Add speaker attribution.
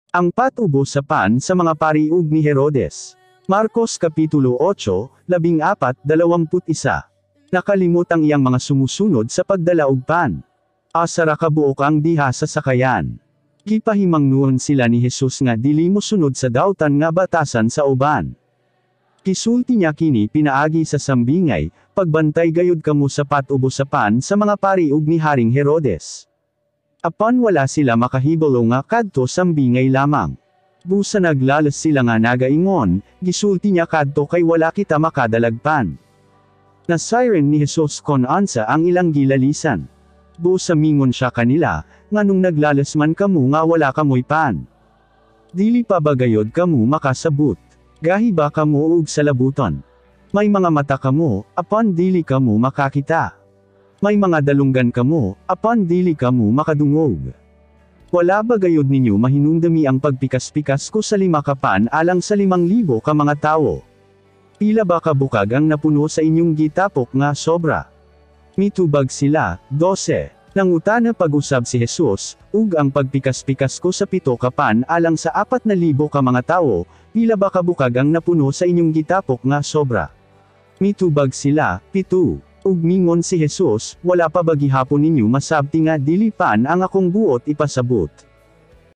Speaker 1: Ang pat-ubos sa pan sa mga pari ug ni Herodes. Marcos Kapitulo 8, 14, 21. Nakalimot ang iyang mga sumusunod sa pagdala og pan. Asa ra ka buok ang diha sa sakayan. Gipahimangnuon sila ni Jesus nga dili mosunod sa dautan nga batasan sa uban. Gisulti niya kini pinaagi sa sambingay, "Pagbantay gayud kamo sa pat-ubos sa pan sa mga pari ug ni Haring Herodes." Apan wala sila makahibalo nga kadto sambingay lamang. Busa naglalas sila nga nagaingon, "Gisulti niya kadto kay wala kita makadalag pan." Nasayran ni Jesus kon unsa ang ilang gilalisan. Busa mingon siya kanila, "Nganong naglalas man kamo nga wala kamoy pan? Dili pa ba gayod kamo makasabot? Gahi ba kamo og salabuton? May mga mata kamo, apan dili kamo makakita. May mga dalunggan kamo, apan dili kamo makadungog. Wala ba gayod ninyo mahinumdumi ang pagpikas-pikas ko sa 5 ka pan alang sa 5,000 ka mga tawo? Pila ba ka bukag ang napuno sa inyong gitapok nga sobra?" Mitubag sila, "12." Nangutana pag-usab si Jesus, "Ug ang pagpikas-pikas ko sa 7 ka pan alang sa 4,000 ka mga tawo, pila ba ka bukag ang napuno sa inyong gitapok nga sobra?" Mitubag sila, "7." Ug mingon si Jesus, "Wala pa ba gihapon ninyo masabti nga dili pan ang akong buot ipasabot?